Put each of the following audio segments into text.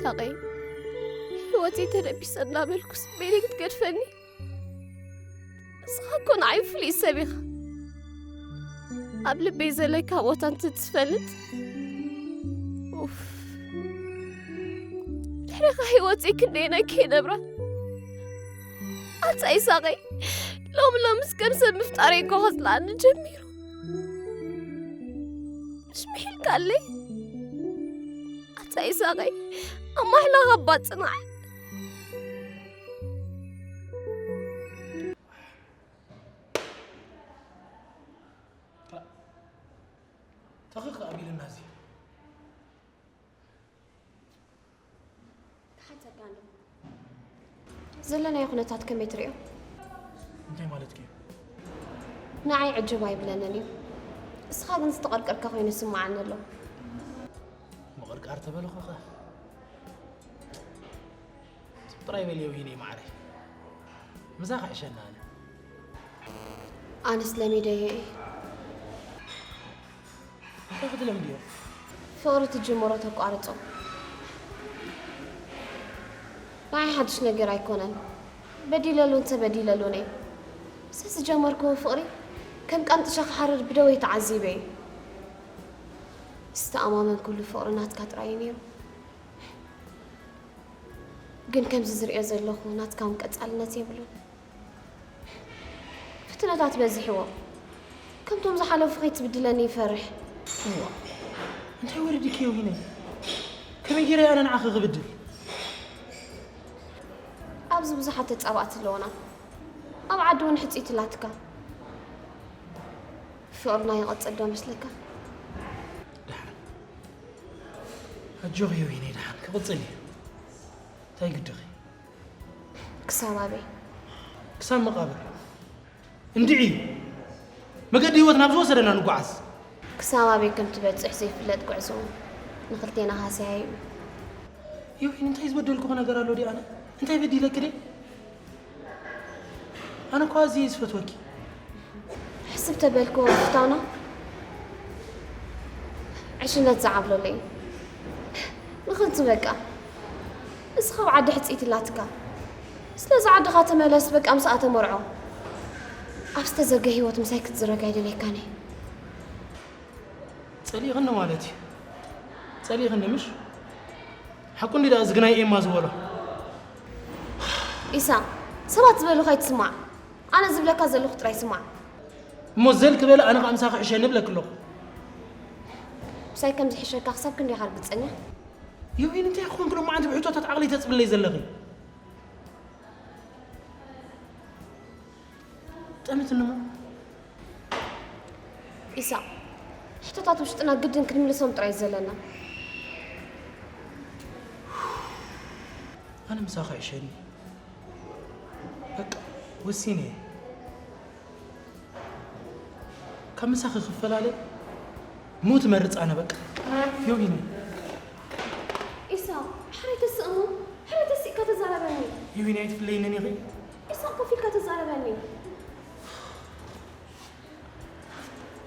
ሓዳቐይ፣ ህይወተይ ተደቢሰ እናበልኩስ በይነይ ክትገድፈኒ? ንስኻ እኮ ንዓይ ፍሉይ ሰብ ኢኻ። ኣብ ልበይ ዘለካ ቦታ እንተ ትፈልጥ። ኡፍ። ድሕሪኻ ህይወተይ ክንደየናይ ከይነብራ። ኣታ ይሳቐይ፣ ሎሚ ሎምስ ከም ሰብ ምፍጣረይ እኮ ከጽልኣኒ ጀሚሩ። ምሽ ምሒልካለይ? ኣታ ይሳቐይ፣ ኣማሕላኻ እባ ጽናዕ። ተኸኽ ኣቢልና እዚ። ክሓተካ ኣለኹ። ዘለናዮ ኩነታት ከመይ ትሪኦ? እንታይ ማለትኪ እዩ? ንዓይ ዕጅብ ኣይብለንን እዩ። እስኻ ግን ዝተቐርቀርካ ኮይኑ ይስምዓኒ ኣሎ። ምቕርቃር ተበልኹ ኸ? ጥራይ በልዮ ዊነይ ማዕረይ። ምሳኺ ዕሸና ኣነ። ኣነስ ለሚደዮ እየ። እንታይ ክትለምድዮ? ፍቕሪ ትጅምሮ ተቋርጾ። ንዓይ ሓድሽ ነገር ኣይኮነን። በዲለሉን ተበዲለሉን እየ። ስለ ዝጀመርክዎ ፍቕሪ ከም ቃንጥሻ ክሓርር ብደወይ ተዓዚበ እየ። ዝተኣማመንኩሉ ፍቕሪ ናትካ ጥራይ እዩ ነይሩ። ግን ከምዚ ዝርእዮ ዘለኹ ናትካ እውን ቀጻልነት የብሉን። ፍትነታት በዚሕዎ። ከምቶም ዝሓለፉ ከይትብድለኒ ይፈርሕ። እዋ፣ እንታይ ወሪድኪ ዊነይ? ከመይ ገይረ ኣነ ንዓኺ ክብድል? ኣብዚ ብዙሓት ተጻባእቲ ኣለዉና። ኣብ ዓዲ እውን ሕጽይቲ ኣላትካ። ፍቕርና ይቐጽል ዶ መስለካ? ደሓን። ኣጆኺ ዊነይ፣ ደሓን ክቕጽል እዩ። እንታይ ግድኺ? ክሳብ ኣበይ? ክሳብ መቓብር። እንድዒ እዩ። መገዲ ህይወት ናብ ዝወሰደና ንጓዓዝ። ክሳብ ኣበይ ከም ትበጽሕ ዘይፍለጥ ጉዕዞ ንኽልቴና ሃስያ እዩ። ዮሂን፣ እንታይ ዝበደልኩኺ ነገር ኣሎ ድዩ ኣነ? እንታይ በዲለኪ ድየ? ኣነ እኮ ኣዝየ እየ ዝፈትወኪ። ሕስብ ተበልክዎ ፍታውና ዕሽነት ዝዓብለለይ። ንኽንቱ በቃ። ንስኻ ኣብ ዓዲ ሕጽይቲ ኣላትካ። ስለዚ ዓድኻ ተመለስ፣ በቃ ምስኣ ተመርዖ። ኣብ ዝተዘገ ህይወት ምሳይ ክትዝረግ ኣይደልየካን እየ። ጸሊእኽኒ ማለት እዩ። ጸሊእኽኒ ምሽ? ሓቁ እንዲ ደኣ እዚ ግናይ ኤማ ዝበሎ። ኢሳ፣ ሰባት ዝበሉኻ ኣይትስማዕ። ኣነ ዝብለካ ዘለኹ ጥራይ ስማዕ። እሞ ዘል ክበለ ኣነ ኸኣ ምሳኺ ዕሸኒ እብለኪ ኣለኹ። ምሳይ ከም ዝሕሸካ ክሳብ ክንደይ ኢኻ ርግጸኛ? ዮሂን፣ እንታይ ክኾንኪ ሎማዓንቲ ብሕቶታት ዓቕለይ ተጽብለይ ዘለኺ? ጠሚትኒ እሞ። ኢሳቕ፣ ሕቶታት ውሽጥና ግድን ክንምልሶም ጥራይ እዩ ዘለና። ኣነ ምሳኺ ዕሸኒ። በቃ፣ ወሲነ እየ። ካብ ምሳኺ ክፈላለ ሞት እመርጽ ኣነ በቃ። ዮሂነ። ኢሳቕ፣ ሕራይ ተስእ እሞ፣ ሕራይ ተሲእካ ተዛረበኒ። ዮሂነ፣ ኣይትፍለይንን ኢኺ። ኢሳቕ፣ ኮፍ ኢልካ ተዛረበኒ።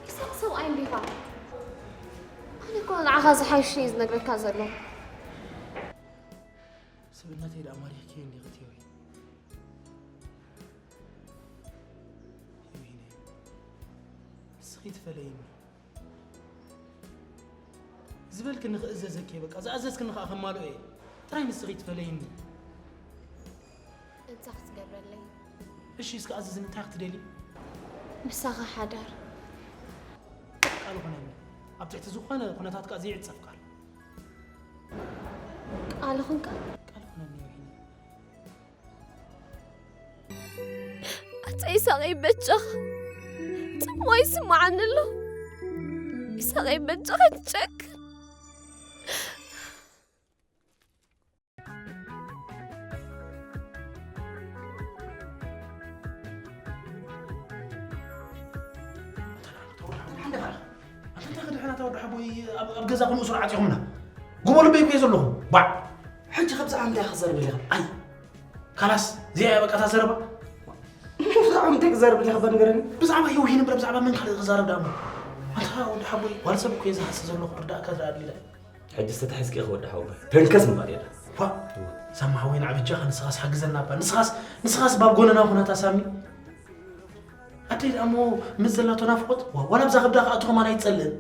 ኢሳቕ፣ ሰብኣይ እንዲኻ። ኣነ እኮ ንዓኻ ዝሓይሽ እየ ዝነግረካ ዘለኹ። ስብእነተይ ደኣ ማሪኽኪ እንዲኺ ትህዊ። ዮሂነ፣ ንስኺ ትፈለይኒ። ዝበልክኒ ክእዘዘኪ እየ፣ በቃ፣ ዝኣዘዝክኒ ከኣ ከማልኦ እየ። ጥራይ ንስኺ ትፈለይኒ። እንታይ ክትገብረለይ? እሺ፣ እስከ ኣዝዝኒ፣ እንታይ ክትደሊ? ምሳኻ ሓዳር። ቃል ኹነኒ። ኣብ ትሕቲ ዝኾነ ኩነታት ከኣ ዘይዕጸፍ ቃል። ቃል ኹንካ? ቃል ኹነኒ፣ ዮሂነ። ኣታ ኢሳቐይ በጃኻ፣ ጽምዋ ይስምዓኒ ኣሎ። ኢሳቐይ በጃኻ ኣይትጨክን። ኣንታ እንታይ ክድሕና እታ ወዲ ሓቦይ ኣብ፣ ኣብ ገዛ ክንኡ ስርዓት ኢኹምና። ጎቦ ልበይ እኮ እየ ዘለኹ። ባዕ። ሕጂ ከብዛዕ እንታይ ክዘርብ ኢኻ? ኣይ። ካላስ፣ እዚኣ እያ በቃ እታ ዘረባ። ብዛዕባ እንታይ ክዛረብ ደሊኻ እባ ንገረኒ? ብዛዕባ ዮሂን እምበር ብዛዕባ መን ካልእ ክዛረብ ደኣ እሞ? ኣንታ ወዲ ሓቦይ፣ ጓል ሰብ እኮ እየ ዝሃሲ ዘለኹ፣ ክርዳእካ ዝደኣ ኣድሊለ። ሕጂ ዝተታሒዝኪ ኢኺ ወዲ ሓወቦይ። ተንከስ ምባል የለን። ኳ ሳሚ ሓወይ፣ ንዓ በጃኻ ንስኻስ ሓግዘና እባ። ንስኻስ ንስኻስ ባብ ጎንና ኩን ኣታ ሳሚ። ኣደይ ደኣ እሞ ምስ ዘላቶ ናፍቖት ዋ- ዋላ ብዛ ከብዳ ከኣ ትኾማን ኣይትጸልእን።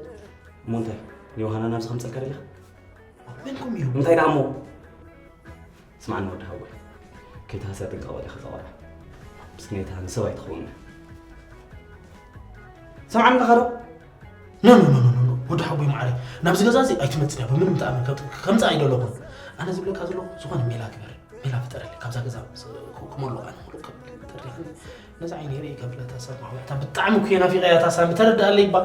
እሞ እንታይ ንዮሃና ናብዚ ከምጸልካ ደሊኻ? መንኩም እዩ? እንታይ ደኣ እሞ? ስምዓኒ ወዲ ሓወይ፣ ከይትሃስያ ጥንቃቕ በል ኢኻ ጸዋራ። ምስክነይታ ንሰብ ኣይትኸውን። ሰምዓኒ ኣለኻ ዶ? ኖ ኖ ኖ ኖ ኖ፣ ወዲ ሓወይ መዓረይ፣ ናብዚ ገዛ እዚ ኣይትመጽን እያ ብምንም ተኣምር። ከም- ከምጽእ ኣይደለኹን። ኣነ ዝብለካ ዘለኹ ዝኾነ ሜላ ግበር፣ ሜላ ፍጠረለይ ካብዛ ገዛ ስ- ክ- ክመልኦ ኣነ ክልቀብ ተሪኽኒ። ነዛ ዓይነይ ርእይ ከብለታ ሳሚ ሓወይ፣ ኣታ ብጣዕሚ እኮ እየ ናፊቐያ እታ ሳሚ፣ ተረድኣለይ እባ።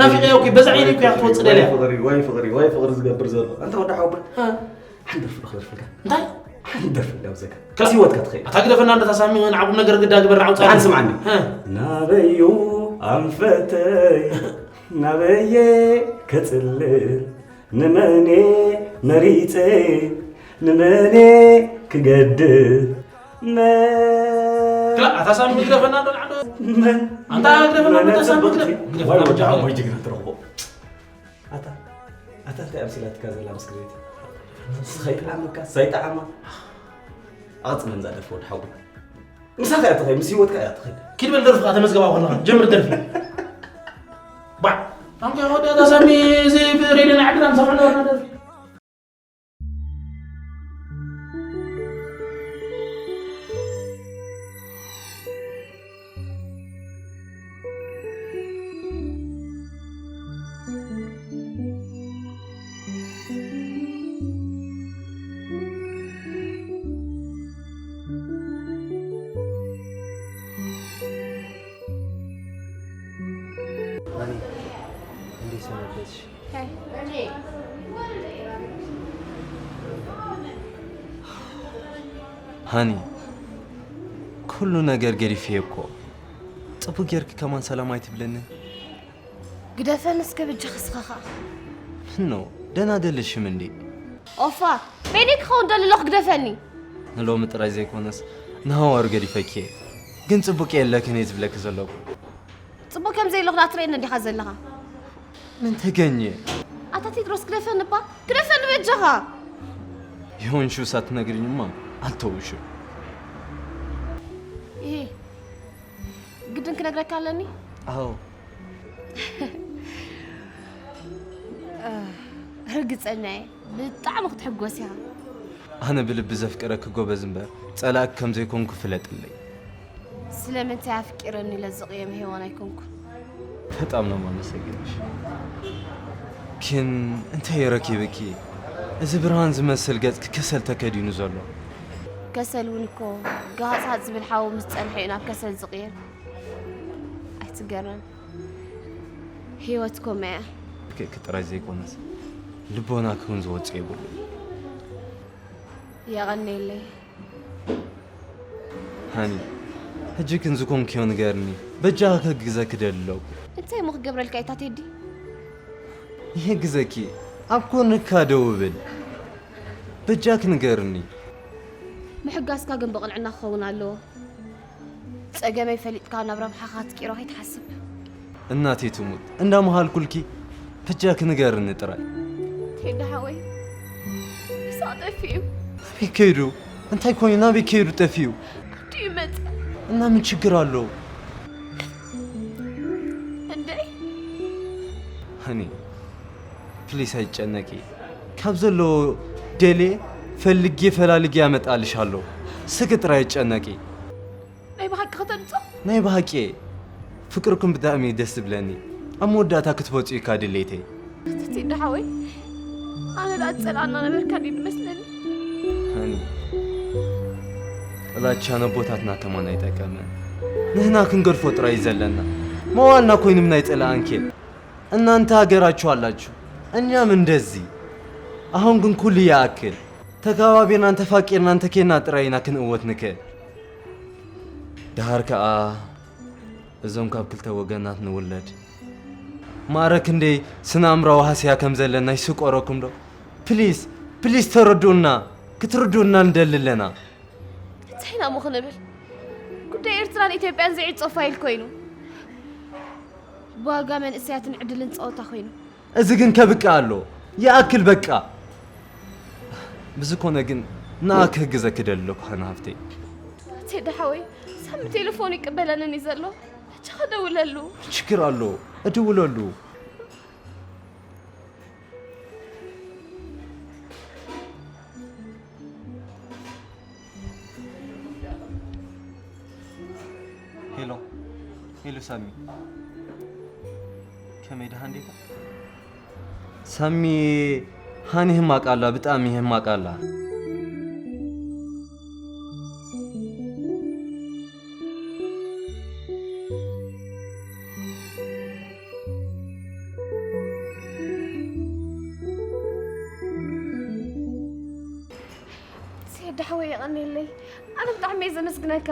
ናፊቐያ እኮ፣ በዛ ዓይነይ እኮ እያ ክትወጽእ ደልያ። ፍቕሪ ወይ ፍቕሪ ወይ ፍቕሪ ዝገብር ዘሎ ኣንታ ወዲ ሓወይ። ሓንቲ ደርፊ ዶ ክደርፈልካ? እንታይ? ሓንቲ ደርፊ ጋብዘካ። ክላስ ህይወትካ ትኸይድ። ኣታ ግደፈና፣ እንደ ታሳሚ ንዓቑም ነገር ግዳ ግበር፣ ንዓው ጻዕዳ። ሓን ስምዓኒ። እ። ናበዩ ኣንፈተይ፣ ናበየ ከጽልል፣ ንመኔ መሪጸ፣ ንመኔ ክገድል፣ መ- ክላ፣ ኣታ ሳሚ ግደፈና፣ እንዶ ንዓዶ። መ- ኣንታ ግደፈና፣ መነ ኣታ ሳሚ ጽብቕቲ። ግደፍ፣ ግደፍ፣ ወይ ወዲ ግደፍ። ሓወይ ጅግና ትረኽቦ። ኣታ ኣታ እንታይ ኣምሲላትካ ዘላ ምስክርቤት? ንስኻ ይጥዓመካ ሳይጠዓማ። ኣቕጽለን እዛ ደርፊ ወዲ ሓወይ። ምሳኻ እያ ትኸይድ፣ ምስ ህይወትካ እያ ትኸይድ። ኪድ በል ደርፍኻ ተመዝገባ ከለኻ ጀምር ደርፊ። ባዕ ኣንከ ወዲ ኣታ ሳሚ እዚ ሬድዮ ናይ ዓድና ንሰምዖ ነበርና ደርፊ። ሃኒ፣ እንዴት ሰነበትሽ? ሃኒ፣ ኩሉ ነገር ገዲፈዮ እኮ። ጽቡቅ ጌርኪ ከማን ሰላም ኣይትብለኒ? ግደፈኒ እስከ በጃኻ እስኻ ኸኣ። ምነው፣ ደህና ደለሽም እንዴ? ኦፋ፣ በይነይ ክኸውን ደሊ ኣለኹ፣ ግደፈኒ። ንሎሚ ጥራይ ዘይኮነስ፣ ንሃዋሩ ገዲፈኪ እየ። ግን ጽቡቅ የለክን እየ ዝብለኪ ዘለኹ። ጽቡቅ ከም ዘይለኹ ደኣ ትርእየኒ እንዲኻ ዘለኻ። ምን ተገኘ? ኣታ ቴድሮስ ግደፈኒ እባ፣ ግደፈኒ በጃኻ። ይሁን ሹ ሳትነግሪኝማ ኣልተውሽም። ይሄ ግድን ክነግረካ ኣለኒ? ኣዎ። ርግጸኛ እየ፣ ብጣዕሚ ክትሕጎስ ኢኻ። ኣነ ብልቢ ዘፍቅረኪ ጎበዝ እምበር ጸላእኪ ከም ዘይኮንኩ ፍለጥለይ። ስለምንታይ ኣፍቂረኒ ኢለ ዝቕየም ሄዋን ኣይኮንኩን። በጣም ነው የማመሰግንሽ። ግን እንታይ ረኪብኪ? እዚ ብርሃን ዝመስል ገጽኪ ከሰል ተከዲኑ ዘሎ። ከሰል እውን እኮ ጋጽ ዝብል ሓዊ ምስ ጸንሐ እዩ ናብ ከሰል ዝቕየር። ኣይትገረም። ህይወት ከምኣ እያ። ክክ ጥራይ ዘይኮነስ ልቦናኪ እውን ዝወጽእ የብሉን። የቐንየለይ። ሃኒ፣ ሕጂ ግን ዝኾንክዮ ንገርኒ። በጃኺ ከግዘኪ ደሊ ኣለኹ። እንታይ እሞ ክገብረልካ እየ እታ ቴዲ? ይሕግዘኪ፣ ኣብ ጎንካ ደው እብል። በጃኪ ንገርኒ። ምሕጋዝካ ግን ብቕንዕና ክኸውን ኣለዎ። ጸገመይ ፈሊጥካ ናብ ረብሓኻ ክትቅይሮ ከይትሓስብ። እናተይ ትሙት፣ እንዳመሃልኩልኪ በጃኪ ንገርኒ ጥራይ። ቴዲ ሓወይ፣ ይስሓቕ ጠፊኡ። ናበይ ከይዱ? እንታይ ኮይኑ ናበይ ከይዱ ጠፊኡ? ዓዱ ይመጽእ። እና ምን ችግር ኣለዎ? እንደይ። ሃኒ፣ ፕሊስ ኣይትጨነቂ። ካብ ዘለዎ ደልየ ፈልጌ ፈላልጌ ያመጣልሻለሁ። ስኪ ጥራይ ኣይትጨነቂ። ናይ ብሓቂ ከተምጽኦ? ናይ ብሓቂ። ፍቅርኩም ብጣዕሚ እዩ ደስ ዝብለኒ። ኣብ መወዳእታ ክትበጽዩ እካ ድሌተይ። ቴዲ ሓወይ፣ ኣነ ደኣ ትጸልኣና ነበርካ ድዩ ዝመስለኒ? ሃኒ፣ ጥላቻ ነቦታትና ከማን ኣይጠቀመን። ንህና ክንገድፎ ጥራይ እዩ ዘለና። መዋልና ኮይኑም ናይ ጸላኣንኬ። እናንተ ሀገራችሁ አላችሁ፣ እኛም እንደዚህ። አሁን ግን ኩል ያክል ተከባቢርናን ተፋቂርናን ተኬና ጥራይ ኢና ክንእወት ንክእል። ደሃር ከኣ እዞም ካብ ክልተ ወገናት ንውለድ ማዕረ ክንደይ ስነ ኣእምራዊ ሃስያ ከም ዘለና ይስቆረኩም ዶ? ፕሊስ፣ ፕሊስ ተረድኡና፣ ክትርድኡና ንደሊ ኣለና። እንታይ ኢና እሞ ክንብል? ጉዳይ ኤርትራን ኢትዮጵያን ዝዒጾ ፋይል ኮይኑ፣ ብዋጋ መንእሰያትን ዕድልን ጸወታ ኮይኑ። እዚ ግን ከብቅዕ ኣሎ። ይኣክል በቃ። ብዝኾነ ግን ንኣ ክህግዘኪ ደሊ ኣለኩ ሃና ሃፍተይ። ቴዲ ሓወይ፣ ሳሚ ቴሌፎን ይቅበለንን እዩ ዘሎ። ሕጂ ከደውለሉ። ችግር ኣሎ፣ እድውለሉ። ሄሎ፣ ሄሎ ሳሚ፣ ከመይ ደሓን ዲኻ? ሳሚ፣ ሃኒ ህማቅ ኣላ፣ ብጣዕሚ ህማቅ ኣላ። ሴድ ሓወይ የቐንየለይ። ኣነ ብጣዕሚ እየ ዘመስግነካ።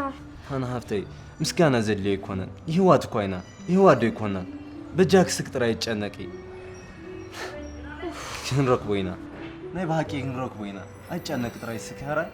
ሃና ሃፍተይ፣ ምስጋና ዘድልዮ ኣይኮነን። ይህዋት እኳ ኢና፣ ይህዋት ዶ ኣይኮናን? በጃኪ ስክ ጥራይ ይጨነቂ። ክንረክቦ ኢና። ናይ ብሃቂ ክንረክቦ ኢና። ኣይጨነቂ ጥራይ ስክ ህራይ።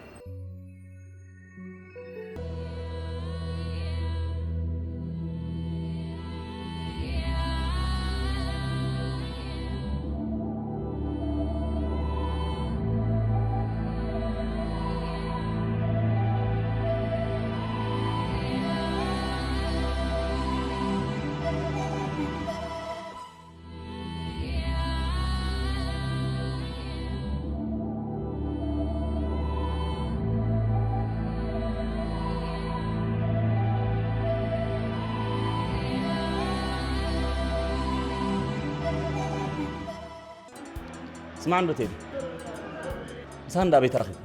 ስማዕ እንዶ ቴዲ፣ ምሳኻ እንዳ ኣበይ ተራኺብኩም?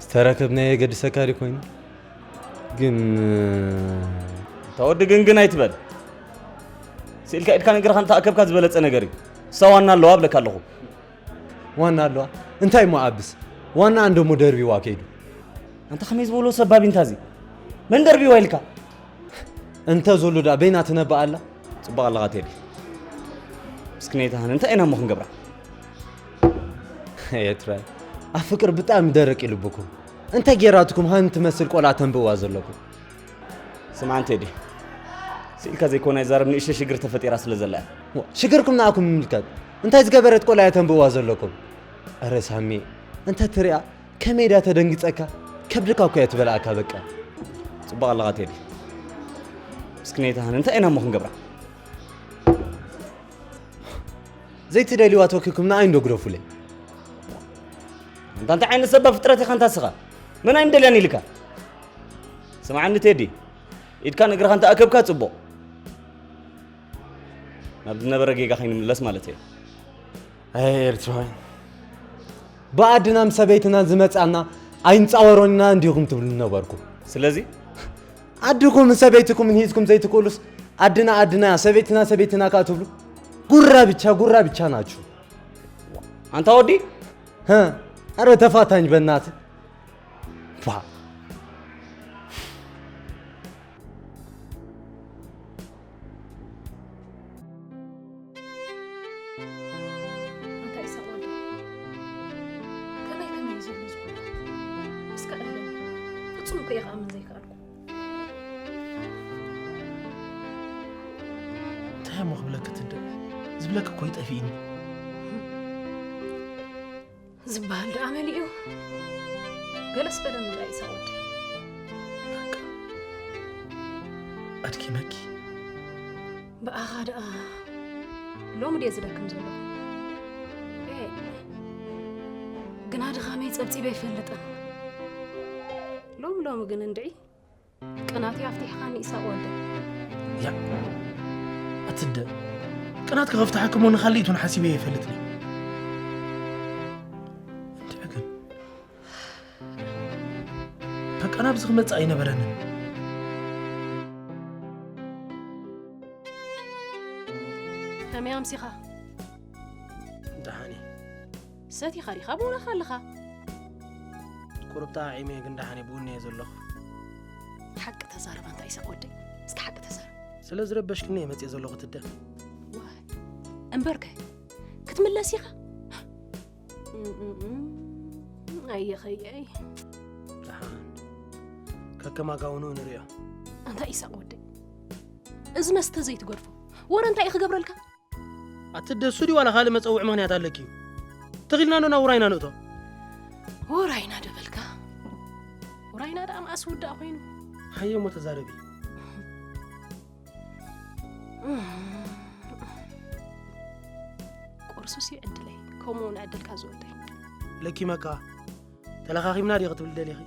ዝተረከብናዮ የገድሰካ ድዩ ኮይኑ? ግን እታ ወዲ ግን ግን ኣይትበል። ስኢልካ ኢድካ ንግርኻ እንተኣከብካ ዝበለጸ ነገር እዩ። እሳ ዋና ኣለዋ እብለካ ኣለኹ። ዋና ኣለዋ? እንታይ እሞ ኣብስ? ዋና እንደሞ ደርቢዋ ከይዱ። ኣንታ ከመይ ዝበሎ ሰባብ እንታዚ? መን ደርቢዋ ኢልካ? እንተ ዘሎ ዳ በይና ትነብእ ኣላ? ጽቡቕ ኣለኻ ቴዲ። ምስክነይታ ሃኒ እንታይ ኢና እሞ ክንገብራ? ኤርትራ፣ ኣብ ፍቅሪ ብጣዕሚ ደረቅ እዩ ልብኩም። እንታይ ጌራትኩም ሃኒ ትመስል ቆልዓ ተንብእዋ ዘለኩም? ስምዓን ቴዲ፣ ስኢልካ ዘይኮነ ኣይዛረብ፣ ንእሽተይ ሽግር ተፈጢራ ስለ ዘላ እያ። ዋ፣ ሽግርኩም ንኣኩም ይምልከት። እንታይ ዝገበረት ቆልዓ እያ ተንብእዋ ዘለኩም? ኣረ ሳሚ፣ እንተ ትሪኣ ከመይ ድያ ተደንግጸካ? ከብድካ እኮ እያ ትበልዓካ በቃ። ጽቡቕ ኣለኻ ቴዲ። ምስክነይታ ሃኒ እንታይ ኢና እሞ ክንገብራ? ዘይትደልይዋ ተወኪልኩም ንኣይ እንዶ ግደፉለይ። ኣንታ እንታይ ዓይነት ሰባ ፍጥረት ኢኻ ኣንታ እስኻ? መን ኣይምደልያን ኢልካ? ስምዓኒ ቴዲ፣ ኢድካን እግርኻን ተኣከብካ ጽቡቕ። ናብ ዝነበረ ጌጋ ከይንምለስ ማለት እየ። ኣይ ኤርትራውያን፣ ብኣድናን ሰበይትናን ዝመጻና ኣይንጻወሮን ኢና እንዲኹም ትብሉ ነበርኩም። ስለዚ ኣድኹምን ሰበይትኩምን ሂዝኩም ዘይትክእሉስ፣ ኣድና ኣድና እያ፣ ሰበይትና ሰበይትና ከኣ ትብሉ? ጉራ ብቻ፣ ጉራ ብቻ ናችሁ። ኣንታ ወዲ፣ ሀ፣ ኣረ ተፋታኝ በእናትህ። ፋ። ኣንታ ኢሳቕ ወዲ፣ ከመይ ከመይ እዩ ዘሎ ዝኾነ? እስከ ዕለለኒ። ፍጹም እኮ እየ ክኣምን ዘይከኣልኩ። እንታይ እሞ ክብለኪ ትደ? ዝብለኪ እኮ ይጠፊእኒ። ዝበሃል ደኣ መሊኡ። ገለስ በለኒ ደኣ ኢሳቕ ወዲ። በቃ። ኣድኪመኪ። ብኣኻ ደኣ ሎሚ ድየ ዝደክም ዘለኹ? ኤ፣ ግና ድኻመይ ጸብጺበ ኣይፈልጥን። ሎሚ ሎሚ ግን እንድዒ ቅናተይ ኣፍቲሕኻኒ ኢሳቕ ወደይ። ያ፣ ኣትደ፣ ቅናት ክኸፍትሓኪ እሞ ንኻልእ ይቱን ሓሲበ ኣይፈልጥን። እንድዒ ግን በቃ ናብዚ ክመጽእ ኣይነበረንን። ከመይ ኣምሲኻ? ደሓን እየ። ሰቲኻ ዲኻ? ብውነኻ ኣለኻ። ቁሩብ ጣዒመ እየ፣ ግን ደሓን እየ፣ ብውነ እየ ዘለኹ። ሓቂ ተዛረብ ኣንታ ኢሳቕ ወደይ። እስኪ ሓቂ ተዛረብ። ስለ ዝረበሽክኒ እየ መጽየ ዘለኹ ትደ። ዋይ፣ እምበርከ፣ ክትምለስ ኢኻ? እም፣ እም፣ እም። ኣየኸየይ። ደሓን። ከከም ኣጋውንኡ ንርእዮ። ኣንታ ኢሳቕ ወደይ። እዚ መስተ ዘይትገድፎ። ወረ እንታይ እዩ ክገብረልካ? ኣቲ ደሱ ድዩ ዋላ ካልእ መጸውዒ ምኽንያት ኣለኪ እዩ? ተኺልና ዶ ናብ ውራይና ንእቶ? ውራይና ዶ በልካ? ውራይና ደኣ መኣስ ውዳእ ኮይኑ? ሃየ እሞ ተዛረቢ። ቁርሱስ እዩ ዕድለይ፣ ከምኡ እውን ዕድልካ ዝወደይ። ለኪመካ፣ ተለኻኺምና ድዩ ክትብል ደሊኺ?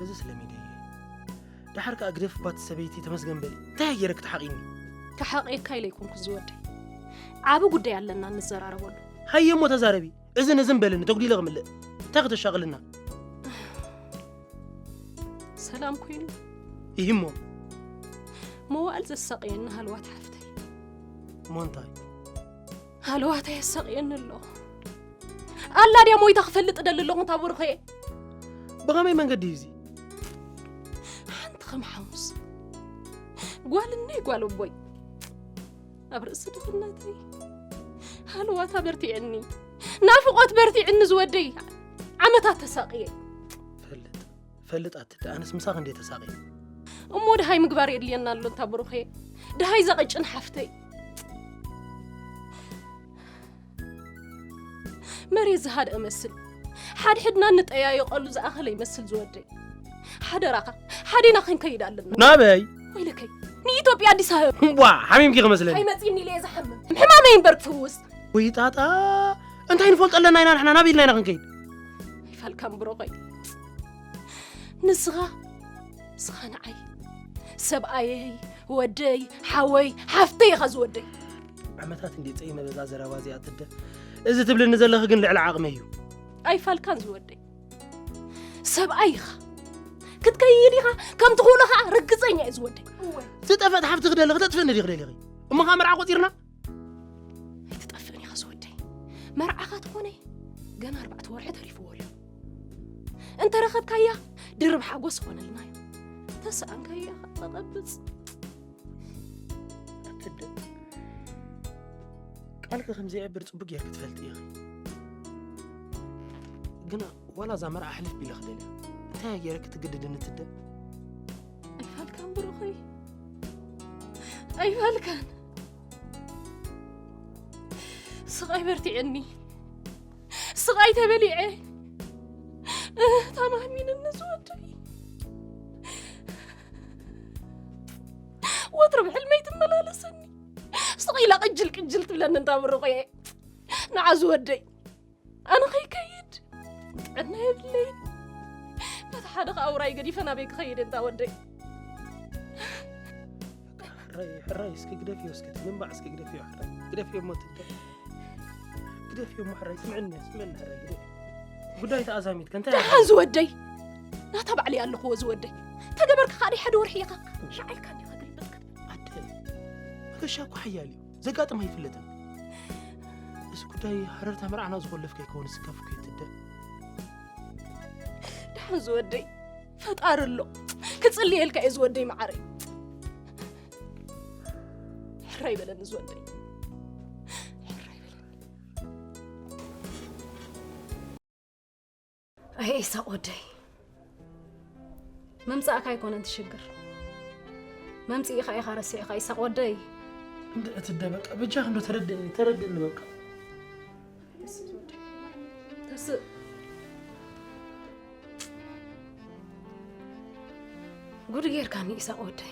እዚ ስለሚደየ። ደሓር ከኣ ግደፍ ባት ሰበይቲ ተመስገን በሊ። እንታይ ገይረ ክትሓቒኒ? ክሓቕየካ ኢለ ኣይኮንኩ ዝወደይ። ዓቢ ጉዳይ ኣለና ንዘራረበሉ። ሃየ እሞ ተዛረቢ። እዝን እዝን በልኒ፣ ተጉዲለ ክምልእ። እንታይ ከተሻቕልና? ሰላም ኮይኑ? ይህሞ። መዋእል ዘሳቕየኒ ሃልዋት ሓፍተይ። እሞ እንታይ? ሃልዋተይ የሳቕየኒ ኣሎ። ኣላ ድያ ሞይታ ክፈልጥ ደሊ ኣለኹ፣ እንታ ብሩኸየ። ብኸመይ መንገዲ እዩ እዚ? ሓንቲ ከም ሓሙስ። ጓል እነይ ጓል ኣቦይ። ኣብ ርእሲ ድኽነተይ። ሃልዋታ በርቲዕኒ። ናፍቖት በርቲዕኒ ዝወደይ። ዓመታት ተሳቕየ። ፈልጥ፣ ፈልጥ ኣትደ፣ ኣነስ ምሳኽ እንዴ ተሳቕየ። እሞ ድሃይ ምግባር የድልየና ኣሎ፣ እንታ ብሩኸየ። ድሃይ ዘቐጭን ሓፍተይ። መሬት ዝሃድአ መስል፣ ሓድሕድና እንጠያየቐሉ ዝኣኸለ ይመስል ዝወደይ። ሓደራኻ፣ ሓዲና ክንከይድ ኣለና። ናበይ? ወይለከይ፣ ንኢትዮጵያ ኣዲስ ኣበባ። ዋ፣ ሓሚምኪ ክመስለኒ። ኣይመጺእኒ ኢለ እየ ዝሓምም። ሕማመይ እምበር ትፍውስ። ወይ ጣጣ፣ እንታይ ንፈልጦ ኣለና ኢና ንሕና? ናበይ ኢልና ኢና ክንከይድ? ኣይፋልካን ብሩኸይ። ንስኻ፣ ንስኻ ንዓይ፣ ሰብኣየይ፣ ወደይ፣ ሓወይ፣ ሓፍተይ ኢኻ ዝወደይ። ዓመታት እንዴ ጸይመ በዛ ዘረባ እዚኣ ትደ። እዚ ትብልኒ ዘለኺ ግን ልዕሊ ዓቕመይ እዩ። ኣይፋልካን ዝወደይ። ሰብኣይ ኢኻ። ክትከይድ ኢኻ፣ ከም ትኽእሎ ኸኣ ርግጸኛ እየ ዝወደይ። ዝጠፍአት ሓፍቲ ክደሊ፣ ክተጥፍእኒ ድዩ ክደሊኺ? እሞ ኸኣ መርዓ ቆጺርና? ኣይትጠፍእን ኢኻ ዝወደይ። መርዓኻ ትኾነ ገና ኣርባዕተ ወርሒ ተሪፍዎ ኣሎ። እንተ ረኸብካያ ድርብ ሓጎስ ይኾነልና እዩ። ተሰኣንካያ ኸኣ ተቐብጽ። ኣትደ። ቃልኪ ከም ዘይዕብር ጽቡቅ ጌርኪ ትፈልጢ ኢኺ። ግና ዋላ እዛ መርዓ ሕልፍ ቢለ ክደልያ። እንታይ እየ ገይረ ክትግድድኒ ትደ? ኣይፋልካን ብሩኸይ። ኣይፋልካን። ስቓይ በርቲዕኒ። ስቓይ ተበሊዐ። ታማህሚንኒ ዝወደይ። ወትሩ ብሕልመይ ትመላለሰኒ። ስቕ ኢላ ቅጅል ቅጅል ትብለኒ እንዳ ብሩኸየ። ንዓ ዝወደይ። ኣነ ከይከይድ ጥዕና የብለይን። በቲ ሓደ ኸኣ ውራይ ገዲፈ ናበይ ክኸይድ እንታ ወደይ። ሕራይ፣ ሕራይ፣ እስኪ ግደፍዮ፣ እስኪ እቲ ምንባዕ እስኪ ግደፍዮ፣ ሕራይ። ግደፍዮ እሞ ትደ-፣ ግደፍዮ እሞ ሕራይ፣ ስምዕኒ፣ ስምዕኒ ሕራይ፣ ግደፍዮ። ጉዳይ ተኣዛሚት፣ ከንታይ ደሓን ዝወደይ። ናታ ባዕለይ ኣለኹዎ ዝወደይ። ተገበርካ ኻዲ ሓደ ወርሒ ኢኻ። ሻዕልካ እንዲኻ ግልብጥ ክትብል። ኣደ፣ መገሻ እኮ ሓያል እዩ። ዘጋጥም ኣይፍለጥን። እዚ ጉዳይ ሃረርታ መርዓና ዝኾለፍ ከይከውን ስካፍ እኮ ይትደ። ደሓን ዝወደይ፣ ፈጣሪ ኣሎ። ክጽልየልካ እየ ዝወደይ መዓረይ። ሕራይ በለኒ ዝወደይ። ሕራይ በለኒ። ኣየ ኢሳቕ ወደይ፣ ምምጻእካ ኣይኮነን እቲ ሽግር። መምጽኢኻ ኢኻ ረሲዕኻ ኢሳቕ ወደይ። እንደ እቲ ደ በቃ በጃኽ እንዶ ተረድእኒ፣ ተረድእኒ በቃ። ተስእ። ጉድ ጌርካኒ ኢሳቕ ወደይ።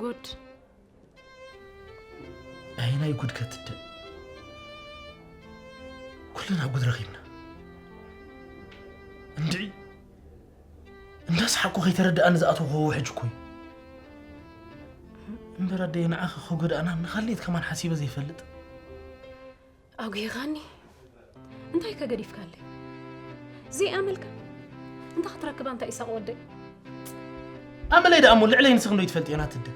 ጉድ። ኣየናይ ጉድ ከትደ? ኩልና ጉድ ረኺብና። እንድዒ፣ እንዳሰሓቅኩ ከይተረድኣኒ ዝኣተኹዎ ውሕጅ እኮ እዩ። እምበር ኣደይ፣ ንዓኺ ከጎድኣና ንኻልኤት ከማን ሓሲበ ዘይፈልጥ። ኣጉሂኻኒ። እንታይ ከ ገዲፍካለይ? ዘይኣመልካ እንታይ ክትረክባ እንታይ ኢሳቕ ወደይ? ኣመለይ ደኣ እሞ ልዕለይ ንስኺ እንዶ ይትፈልጥዮ ናትደ።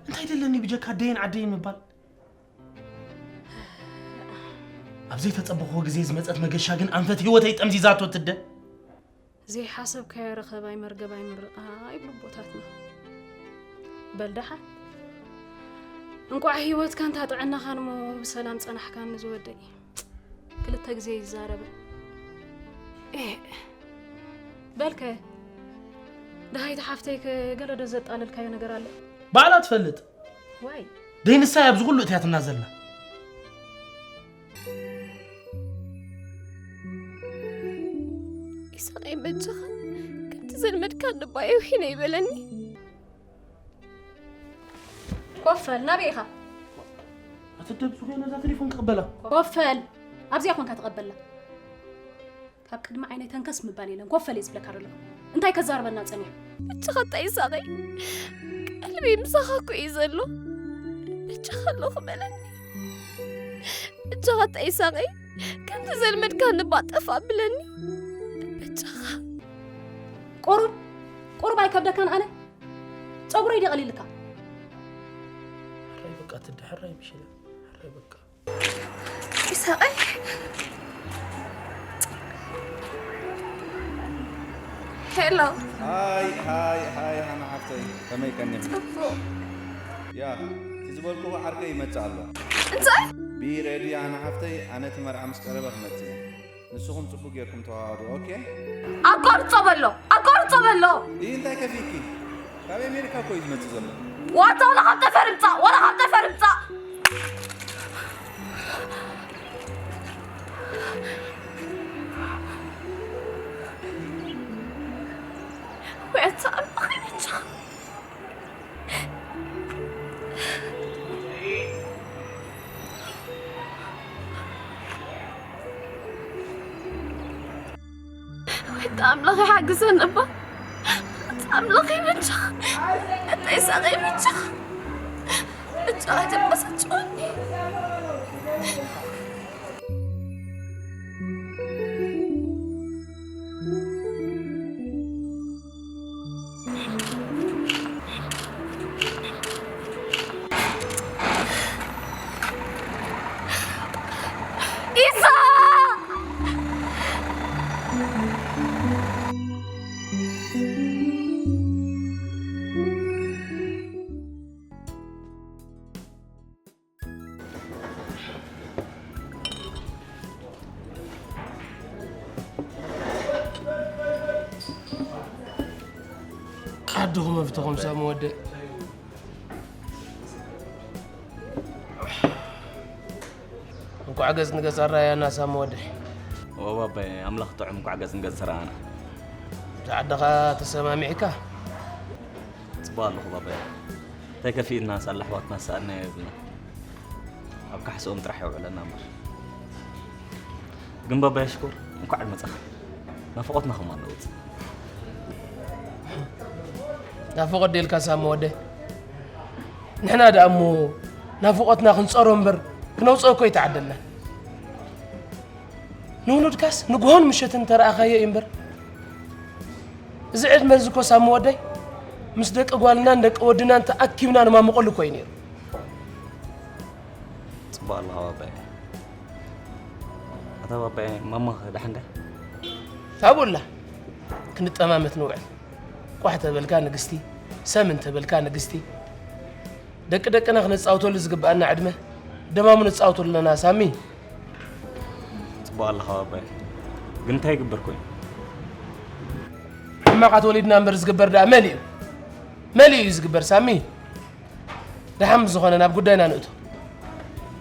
እንታይ ደለኒ ብጀካ ኣደይን ዓደይን ምባል? ኣብ ዘይተጸበኽዎ ግዜ ዝመጸት መገሻ ግን ኣንፈት ህይወተይ ጠምዚዛቶ ትደ። ዘይሓሰብካዮ ረኸባይ መርገባይ ምርቓ ይብሉ ኣቦታትና። በል ደሓን። እንቋዕ ህይወትካን እታ ጥዕናኻን እሞ ብሰላም ጸናሕካኒ ዝወደይ። ክልተ ግዜ ይዛረበ። ኤእ። በልከ፣ ደሃይቲ ሓፍተይከ ገለ ዶ ዘጣለልካዮ ነገር ኣሎ? ባዕላ ትፈልጥ። ዋይ። ደይ ንሳ እያ ኣብዚ ኩሉ እትያትና ዘላ። ይሳቐይ በጃኻ፣ ከምቲ ዘልመድካኒ እባ የውሂነይ በለኒ። ኮፈል፣ ናበይ ኢኻ? ኣትደብሱ ከይነ እዛ ቴሌፎን ክቕበላ። ኮፈል፣ ኣብዚኣ ኮንካ ትቐበላ። ካብ ቅድሚ ዓይነይ ተንከስ ምባል የለን፣ ኮፈል እየ ዝብለካ ዘለኹ። እንታይ ከዛርበና ጸኒሑ? በጃኻ ኣታ ይሳቐይ፣ ቀልበይ ምሳኻ እኮ እዩ ዘሎ። በጃኻ ኣለኹ በለኒ። በጃኻ ኣታ ይሳቐይ፣ ከምቲ ዘልመድካኒ እባ ጠፍ ኣብለኒ። በጃኻ። ቁሩብ፣ ቁሩብ ኣይከብደካን ኣነ? ጸጉረይ ድየ ቀሊልካ? ሕራይ በቃ ትዳ፣ ሕራይ ምሽለ፣ ሕራይ በቃ። ይሳቐይ። ሄሎ። ሃይ፣ ሃይ፣ ሃይ፣ ሃና ሓፍተይ፣ ከመይ ቀኒኹም? ጽቡቕ። ያ፣ እቲ ዝበልኩዎ ዓርከይ ይመጽእ ኣሎ። እንታይ? ቢ ሬዲ፣ ሃና ሓፍተይ፣ ኣነ እቲ መርዓ ምስ ቀረበ ክመጽእ እየ። ንስኹም ጽቡቕ ጌርኩም ተዋሃዱ፣ ኦኬ? ኣቋርጾ በሎ፣ ኣቋርጾ በሎ። ይህ እንታይ ከፊኪ? ካብ ኣሜሪካ እኮ እዩ ዝመጽእ ዘሎ። ዋታ፣ ዋላ ካብ ጠፈር ምጻእ፣ ዋላ ካብ ጠፈር ምጻእ። ወይ ኣታ ኣምላኽ ይበጃ። ወይ ኣምላኽ ይሓግዘን እባ። ኣምላኽ ይበጃ። ኣታ ይሳቐይ በጃ። በጃ ተበሳጭወኒ። ኢሳ! ዓድኹም መፍትኹም ሳሙ ወደይ። እንኳዕ ገጽ ንገጽ ኣረኣያና ሳሙ ወደይ። ኦ ባባይ፣ ኣምላኽ ጥዑም፣ እንኳዕ ገጽ ንገጽ ተረኣና። እዛ ዓድኻ ተሰማሚዕካ? ጽቡቕ ኣለኹ ባባይ። እንታይ ከፊእና፣ ሳላ ኣሕዋትና ዝሰኣንናዮ የብልና። ኣብ ካሕስኦም ጥራሕ የውዕለና እምበር። ግን ባባይ ሽኮር፣ እንኳዕ መጻኻ። ናፍቖትና ከማን ነውጽእ። ናፍቖት ደልካ ሳሙ ወደይ። ንሕና ደኣ እሞ ናፍቖትና ክንጸሮ እምበር ክነውጽኦ እኮ ይተዓደልና። ንውሉድካስ ንግሆን ምሸትን ተረኣኻዮ እዩ እምበር። እዚ ዕድመ እዚ እኮ ሳሙ ወደይ፣ ምስ ደቂ ጓልናን ደቂ ወድናን ተኣኪብና ንማሙቐሉ እኮ እዩ ነይሩ። ጽቡቕ ኣለኻ ባባይ። ኣታ ባባይ፣ ማማኸ ደሓን ድያ? ኣብኡላ ክንጠማመት ንውዕል። ቋሕ ተበልካ ንግስቲ፣ ሰም እንተበልካ ንግስቲ። ደቂ ደቅና ክነጻውተሉ ዝግብኣና ዕድመ ደማሙ ነጻውተሉ ኣለና ሳሚ። ጽቡቕ ኣለኻ ባባይ። ግን እንታይ ይግበር ኮይኑ? ሕማቓት ወሊድና እምበር ዝግበር ደኣ መሊኡ። መሊኡ እዩ ዝግበር ሳሚ። ደሓን ብዝኾነ ናብ ጉዳይና ንእቶ።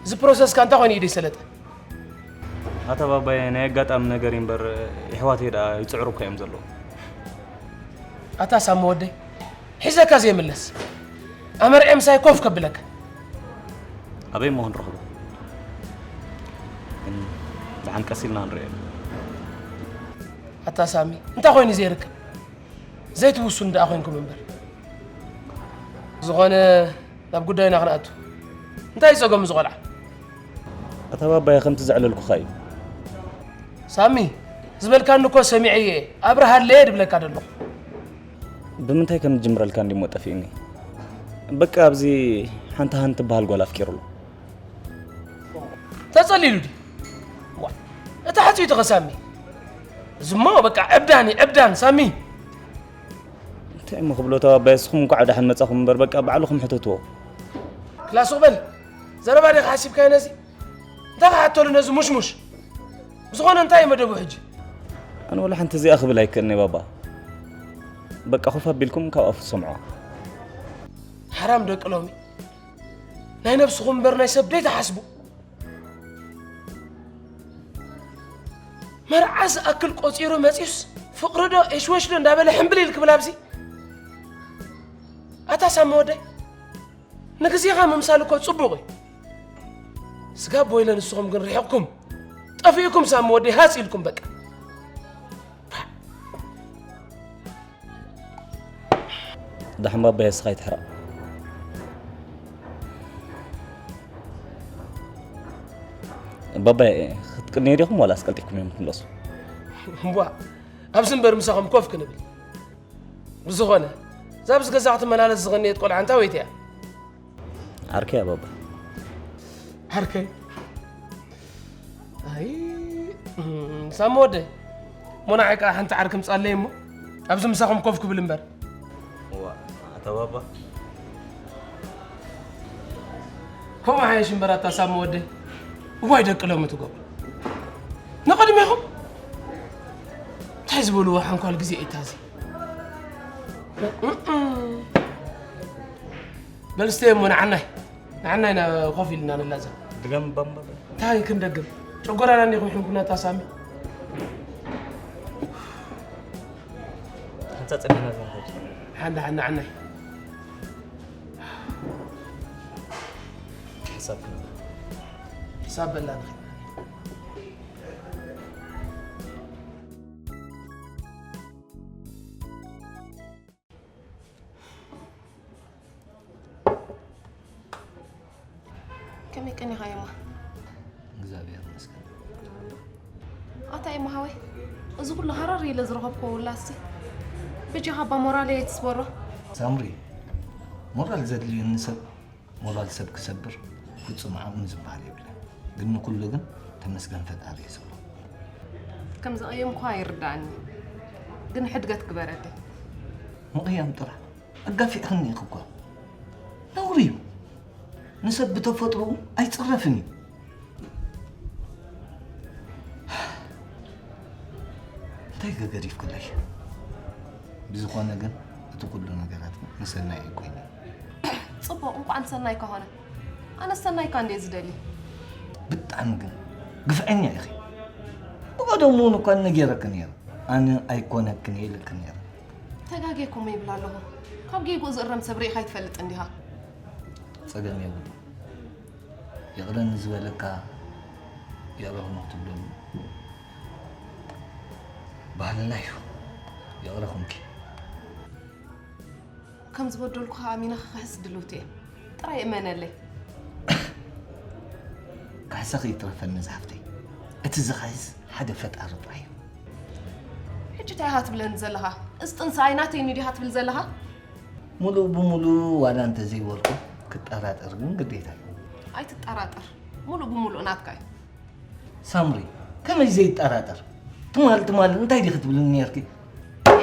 እዚ ፕሮሰስካ እንታይ ኮይኑ እዩ ደይ ሰለጠ? ኣታ ባባይ፣ ናይ ኣጋጣሚ ነገር እዩ እምበር፣ የሕዋተይ ደኣ ይጽዕሩ እኮ እዮም ዘለዉ። ኣታ ሳሚ ወደይ፣ ሒዘካ ዘይምለስ። ኣመርዕየ ምሳይ ኮፍ ከብለካ። ኣበይ እሞ ክንረኽቦ? ግን ደሓን ቀስ ኢልና ንርእዮ። ኣታ ሳሚ፣ እንታይ ኮይኑ ዘይርከብ? ዘይትውሱን ደኣ ኮይንኩም እምበር። ዝኾነ ናብ ጉዳይና ክንኣቱ። እንታይ እዩ ጸገም እዚ ቆልዓ? ኣታ ባባየ ከምቲ ዘዕለልኩኻ እዩ። ሳሚ፣ ዝበልካኒ እኮ ሰሚዐ እየ። ኣብርሃለየ ድብለካ ደለኹ። ብምንታይ ከም ዝጅምረልካ እንዲሞ ጠፊእኒ። በቃ ኣብዚ ሓንቲ ሃን ትበሃል ጓል ኣፍቂሩ ኣሎ። ተጸሊሉ ድዩ? ዋ፣ እታ ሓጽይቱ ኸ ሳሚ? እዚሞ በቃ ዕብዳን እዩ፣ ዕብዳን ሳሚ። እንታይ እሞ ክብሎ ተባባየ፣ ንስኹም እንኳዕ ደሓን መጻኹም እምበር በቃ ባዕልኹም ሕተትዎ። ክላ ሱቕ በል። ዘረባ ዲኻ ሓሲብካዮ ነዚ? እንታይ ክሓተሉ ነዚ ሙሽሙሽ? ብዝኾነ እንታይ እዩ መደቡ ሕጂ? ኣነ ወላ ሓንቲ እዚኣ ክብል ኣይክእልን'የ ባባ። በቃ ኮፍ ኣቢልኩም ካብ ኣፉ ትሰምዕዋ። ሓራም ደቂ ሎሚ። ናይ ነብስኹም እምበር ናይ ሰብ ደይትሓስቡ። መርዓ ዝኣክል ቆጺሩ መጺኡስ ፍቕሪ ዶ ኤሽወሽ ዶ እንዳበለ ሕምብል ኢል ክብል ኣብዚ? ኣታ ሳሚ ወደይ፣ ንግዜኻ ምምሳል እኮ ጽቡቕ እዩ። ስጋ ቦይለ ንስኹም ግን ርሒቕኩም ጠፊእኩም ሳሚ ወደይ ሃጽ ኢልኩም በቃ። ዳሕን ባባይ እስኻ ይትሕረቕ። ባባይ ክትቅንዩ ዲኹም ዋላ ኣስቀልጢፍኩም እዮም ትምለሱ? እምቧ ኣብዚ እምበር ምሳኹም ኮፍ ክንብል። ብዝኾነ እዛ ኣብዚ ገዛ ክትመላለስ ዝቐንየት ቆልዓ እንታይ ወይቲ እያ? ዓርከይ እያ ባባ። ዓርከይ ኣይ እም፣ ሳሚ ወደ ሞናዓይ ከዓ ሓንቲ ዓርኪ ምጻለይ እሞ ኣብዚ ምሳኹም ኮፍ ክብል እምበር ዋ ኣታ ባባ ከምኡ ሓየሽ እምበር ኣታ ሳሚ ወደ እዋይ ደቂ ሎሚ ትገብሩ ንቕድሜኹም እንታይ ዝበልዎ ሓንኳል ግዜ እዩ ታዚ በልስተየ እሞ ንዓናይ ንዓናይ ኢና ኮፍ ኢልና ንላዘብ ድገም ባባ እንታይ ክንደግም ጨጎራና እኒኹም ሕንኩና ታሳሚ ሓንሳ ጸኒሕና ክንኸድ ሓንዳ ሓንዳ ዓናይ ሕሳብ ክንብል ሕሳብ በላ ንኽእል ከመይ ቀኒኻ የማ? እግዚኣብሔር ይመስገን ኣታ የማ ሃወይ፣ እዚ ኩሉ ሃረር ኢለ ዝረኸብኮ ውላሲ ብጃኻ እባ ሞራለይ ኣይትስበሮ። ሳምሪ ሞራል ዘድልየኒ ሰብ ሞራል ሰብ ክሰብር ፍጹም ዓቕሚ ዝበሃል የብለን ግን ንኩሉ ግን ተመስገን ፈጣሪ እየ ዝብሎ ከም ዝቐየምኳ ይርዳእኒ፣ ግን ሕድገት ግበረለይ። ምቕያም ጥራሕ ኣጋፊዕኽኒ ኢኺ እኳ ነውሪ እዩ ንሰብ ብተፈጥሮኡ ኣይፅረፍን እዩ እንታይ ገገዲፍክለይ ብዝኾነ ግን እቲ ኩሉ ነገራት ንሰናይ ኣይኮይነ ፅቡቕ እንኳዕ ንሰናይካ ኾነ። ኣነ ሰናይካ እንደ ዝደሊ። ብጣዕሚ ግን ግፍዐኛ ኢኺ ብቀደሙ እውን እኳ ነጌረኪ ነይረ ኣነ ኣይኮነክን ኢለኪ ነይረ ተጋጌኩም ይብል ኣለኹ። ካብ ጌግኡ ዝእረም ሰብ ርኢኻ ይትፈልጥ እንዲኻ። ጸገም የብሉ ይቕረ ንዝበለካ ይቕረ ክሞ ክትብለሉ ባህልና እዩ ይቕረ ኩምኪ ከም ዝበደልኩኻ ኣሚነ ክኽሕስ ድልውቲ እየ። ጥራይ እመነለይ። ካሕሳ ከይትረፈኒ ዝሓፍተይ እቲ ዝኻይስ ሓደ ፈጣሪ ጥራይ እዩ ሕጂ እንታይ ኢኻ ትብለኒ ዘለኻ? እዚ ጥንሳይ ናተይ ዲኻ ትብል ዘለኻ? ሙሉእ ብሙሉእ ዋላ እንተዘይበልኩ ክጠራጠር ግን ግዴታ እዩ ኣይትጠራጠር፣ ሙሉእ ብሙሉእ ናትካ እዩ። ሳምሪ ከመይ ዘይጠራጠር ትማል ትማል እንታይ ዲኺ ትብልኒ ነርኪ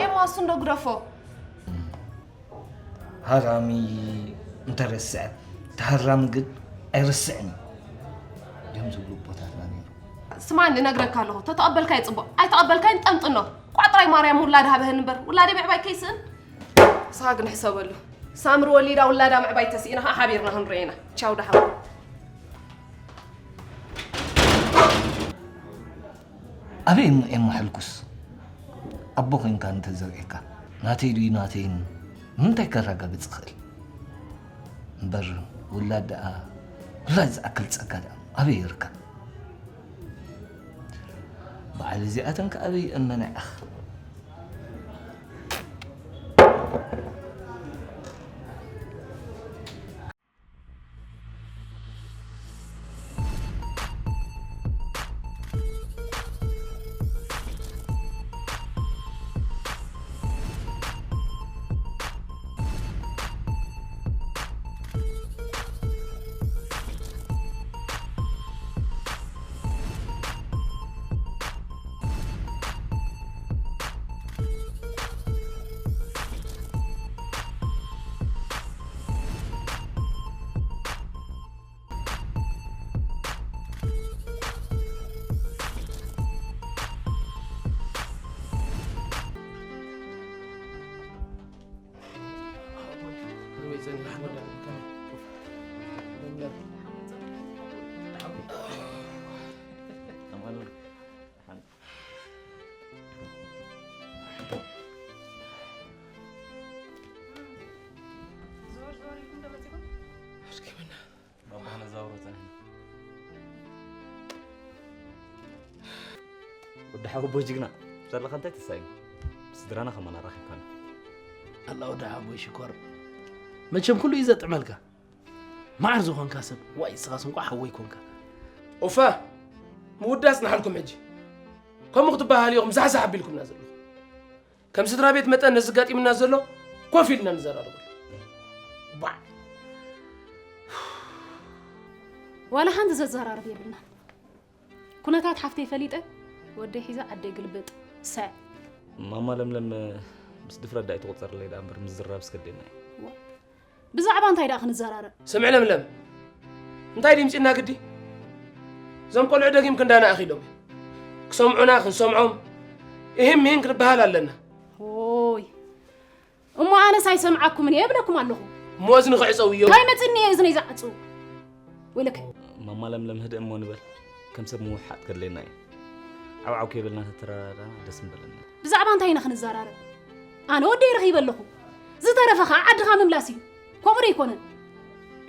ኤማ እሱ እንዶ ግደፎ ሃራሚ እንተረስዐ ተሃራሚ ግን ኣይርስዕን እዩ ድም ዝብሉ ቦታትና ነይሩ ስማኒ ነግረካ ኣለኹ ተተቐበልካይ ፅቡቕ ኣይተቐበልካይ ንጠምጥኖ ቋጥራይ ማርያም ውላድ ሃበህን እምበር ውላደይ ምዕባይ ከይስእን ንስኻ ግን ሕሰበሉ ሳምሪ ወሊዳ ውላዳ ምዕባይ ተስኢና ከዓ ሓቢርና ክንሪኤና ቻው ደሓን ኣበይ እሞ ኤማ ሕልኩስ ኣቦ ኮይንካ እንተዘርኤካ ናተይ ድዩ ናተይን ንምንታይ ከረጋግፅ ይኽእል እምበር ውላድ ደኣ ውላድ ዝኣክል ፀጋ ደኣ ኣበይ ይርከብ በዓል እዚኣተን ከ ኣበይ ይእመና ይኣኽ ወዲ ሓወቦይ ጅግና፣ ዘለኻ እንታይ ተሳኢኑ? ስድራና ከማን ኣራኺብካና። ኣላ ወዲ ሓወቦይ ሽኮር፣ መቸም ኩሉ እዩ ዘጥዕመልካ። መዓር ዝኾንካ ሰብ፣ ዋይ፣ ንስኻስ እንቋዕ ሓወይ ኮንካ። ኡፋ፣ ምውዳስ ንሓልኩም ሕጂ። ከምኡ ክትበሃል ኢኹም ዛሕዛሕ ኣቢልኩምና ዘለኹም። ከም ስድራ ቤት መጠን ነዚ ጋጢምና ዘሎ ኮፍ ኢልና ንዘራረበሉ። ባዕ። ዋላ ሓንቲ ዘዘራርብ የብልናን። ኩነታት ሓፍተይ ፈሊጠ ወደይ ሒዘ ዓደይ ግልብጥ። ሰዕ። ማማ ለምለም ምስ ድፍረት ዳኣ ኣይትቑጸርለይ ደኣ እምበር ምዝራብ ስከደና እዩ። ብዛዕባ እንታይ ደኣ ክንዘራረብ? ስምዒ ለምለም፣ እንታይ ድምፂ እናግዲ? እዞም ቆልዑ ደጊም ክንዳና ኣኺሎም እዮም። ክሰምዑና ክንሰምዖም እሂን ምሂን ክንበሃል ኣለና። ኦይ እሞ ኣነስ ኣይሰምዓኩምን እየ እብለኩም ኣለኹ። እሞ እዝኒ ክዕፀው እዮ። እንታይ መፅኒ እየ እዝነይ ዝዓፅው? ወይለከ። ማማ ለምለም ህድእ እሞ ንበል፣ ከም ሰብ ምውሓጥ ከድለየና እዩ። ዓውዓው ከይበልና ተተረዳዳና ደስ ምበለና። ብዛዕባ እንታይ ኢና ክንዘራረብ? ኣነ ወደይ ረኺበ ኣለኹ። ዝተረፈ ኸዓ ዓድኻ ምምላስ እዩ። ከምኡ ዶ ኣይኮነን?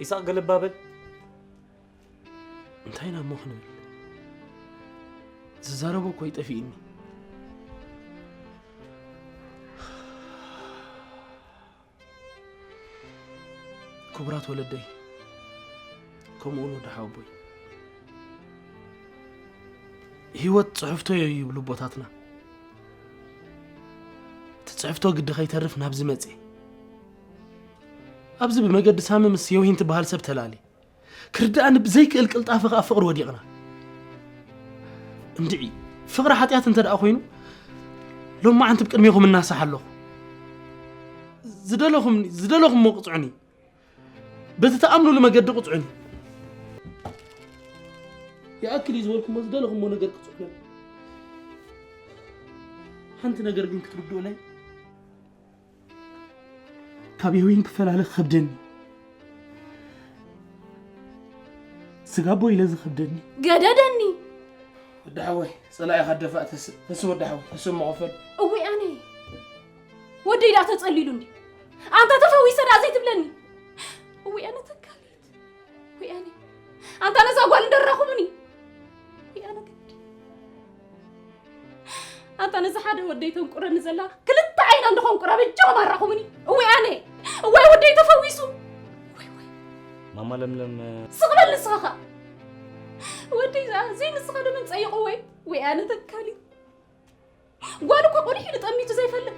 ኢሳቕ ገለባ በል። እንታይ ኢና እሞ ክንብል? ዝዛረቦ እኮ ይጠፊእኒ። ክቡራት ወለደይ፣ ከምኡ እውን ወዲ ሓወቦይ፣ ህይወት ጽሕፍቶዮ ይብሉ ኣቦታትና። እቲ ጽሕፍቶ ግዲ ከይተርፍ ናብዚ መጽየ። ኣብዚ ብመገዲ ሳሚ ምስ የውሂን ትበሃል ሰብ ተላልየ። ክርድኣኒ ብዘይክእል ቅልጣፈ ከኣ ፍቕሪ ወዲቕና። እንድዒ ፍቕሪ ሓጢኣት እንተ ደኣ ኮይኑ፣ ሎማዓንቲ ብቅድሜኹም እናሳሕ ኣለኹ። ዝደለኹምኒ ዝደለኹምዎ ቅጽዑኒ። በቲ ትኣምኑሉ መገዲ ቅጽዑኒ። ይኣክል እዩ ዝበልኩሞ ዝደለኹምዎ ነገር ቅጽዑኒ። ሓንቲ ነገር ግን ክትርድኡለይ ካብ የዊን ክፈላለ ክኸብደኒ ስጋቦ ኢለ ዝኸብደኒ ገደደኒ። ወዲ ሓወይ ጸላኢኻ ደፋእ ተስ ተስ ወዲ ሓወይ ተስ መቐፈል። እውይ ኣነ ወደይ ዳ ተጸሊሉ እንዲ ኣንታ ተፈዊሰ ዳ ዘይትብለኒ። እውይ ኣነ ተካሊት ወይ ኣነ ኣንታ ነዛ ጓል እንደራኹምኒ ወይ ኣነ ግዲ ኣንታ ነዚ ሓደ ወደይ ተንቁረኒ ዘላ ክልተ ዓይና እንደኾንቁራ በጃኹም ኣራኹምኒ። እወይ ኣነ እወይ ወደይ ተፈዊሱ። ወይ ወይ ማማ ለምለም ስቕ በል ንስኻ ኸኣ ወደይ ዝኣ ዘይንስኻ ደመን ጸይቑ ወይ ወይ ኣነ ተካሊ ጓል እኮ ቆሊሕ ኢሉ ጠሚቱ ዘይፈልጥ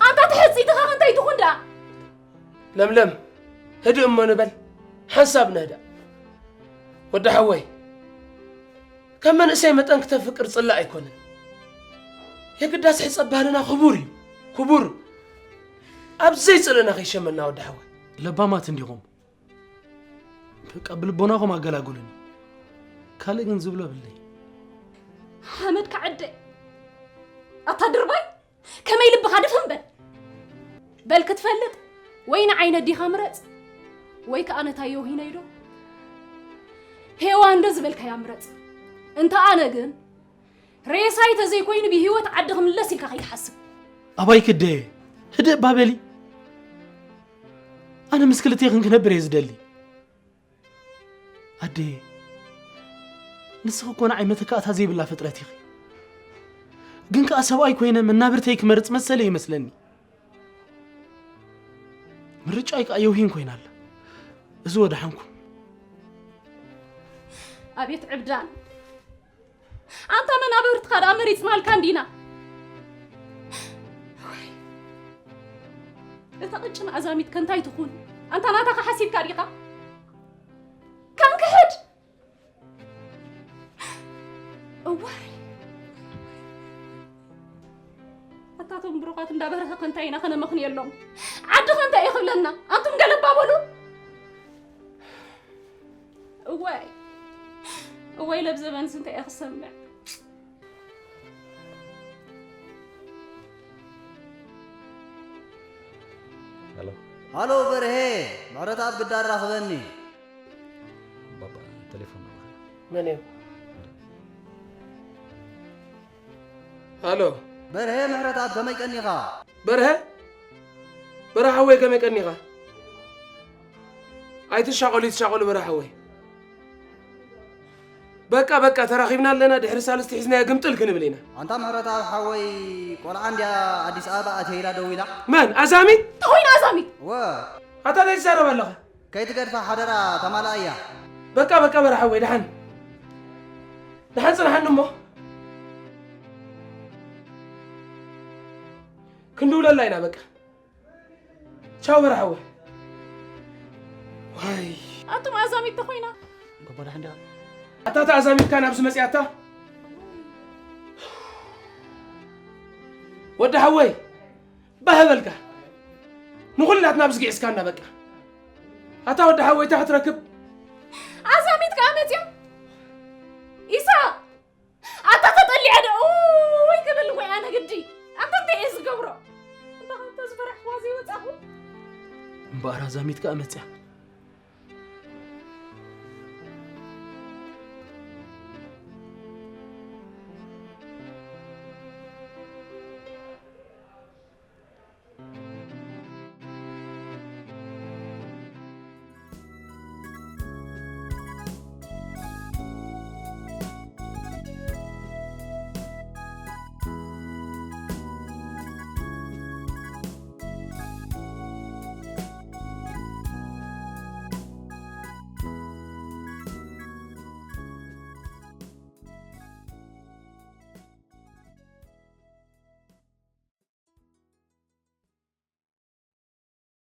ኣንታ ተሐጺትኻ እንታይ ትኹን ደኣ ለምለም ህድእ እሞ ንበል ሓንሳብ ንህዳእ ወዲ ሓወይ ከም መንእሰይ መጠን ክተፍቅር ጽላእ ኣይኮነን። የግዳስ ሕጸ ባህልና ክቡር እዩ ክቡር። ኣብ ዘይጽልእና ከይሸመና ወዲ ሓወይ። ለባማት እንዲኹም። በቃ ብልቦናኹም ኣገላግሉኒ። ካልእ ግን ዝብሎ የብለይ። ሓመድ ክዓደ ኣታ ድርባይ። ከመይ ልብኻ ድፍን በል በል ክትፈልጥ ወይ ንዓይ ነዲኻ ምረጽ ወይ ከኣ ነታ ዮሂነይ ዶ ሄዋን ዶ ዝበልካያ ምረጽ እንተ ኣነ ግን ሬሳይ ተዘይኮይኑ ብህይወት ዓዲ ክምለስ ኢልካ ከይትሓስብ ኣባይ ክደ ህድእ እባ በሊ ኣነ ምስ ክልቴኽን ክነብር እየ ዝደሊ ኣደየ፣ ንስኺ እኮ ንዓይ መተካእታ ዘይብላ ፍጥረት ኢኺ። ግን ከኣ ሰብኣይ ኮይነ መናብርተይ ክመርጽ መሰለይ ይመስለኒ። ምርጫይ ከኣ የውሂን ኮይና ኣላ። እዚ ወደሓንኩም። ኣቤት ዕብዳን! ኣንታ መናብርትኻ ደኣ መሪጽናልካ እንዲና። እታ ቅጭን ኣዛሚትካ እንታይ ትኹን? ኣንታ ናታኻ ሓሲብካ ዲኻ? ከም ክሕድ እዋይ ኣታቶም ብሩኻት እንዳበረኸ ከንታይ ኢና ከነመኽንየሎም ዓዲ ከንታይ ይኽብለና ኣንቱም ገለባ በሉ እዋይ እዋይ ለብዘበንስ እንታይ እየ ክሰምዕ ሄሎ ሃሎ በርሄ፣ ምሕረተኣብ ግዳ ኣራኽበኒ። ባባ፣ ቴሌፎን ናባኻ። መን እዩ? ሃሎ። በርሄ ምሕረተኣብ ከመይ ቀኒኻ? በርሀ? በርሀ ሓወይ ከመይ ቀኒኻ? ኣይትሻቐሉ፣ ይትሻቐሉ በርሀ ሓወይ። በቃ በቃ፣ ተራኺብና ኣለና። ድሕሪ ሳልስቲ ሒዝናዮ ግምጥል ክንብል ኢና። ኣንታ ምህረተኣብ ሓወይ፣ ቆልዓ እንድያ ኣዲስ ኣበባ ኣትየ ኢላ ደዊላ። መን? ኣዛሚት? ተኾይና ኣዛሚት። ወ ኣታ እንታይ ትዛረብ ኣለኻ? ከይትገድፋ ሓደራ ተማልኣያ። በቃ በቃ፣ በራ ሓወይ፣ ደሓን ደሓን ጽንሓኒ እሞ ክንድውለላ ኢና። በቃ ቻው፣ በራ ሓወይ። ዋይ ኣቱም ኣዛሚት ተኾይና። ጎቦ ደሓን ዲኻ? ኣታ ተኣዛሚትካ ናብዚ መጺኣታ? ወዲ ሓወይ፣ ባህ በልካ። ንኹላትና ኣብዚ ግዒስካና በቃ። ኣታ ወዲ ሓወይ፣ እንታይ ክትረክብ? ኣዛሚት ከኣ መጽያ። ኢሳቕ ኣታ ተጠሊዐ ዶ ወይ ክብል ወይ ኣነ ግዲ። ኣታ እንታይ እየ ዝገብሮ? እንዳ ከምተ ዝፈራሕዋ ዘይወጻኹ። እምበኣር ኣዛሚት ከኣ መጽያ።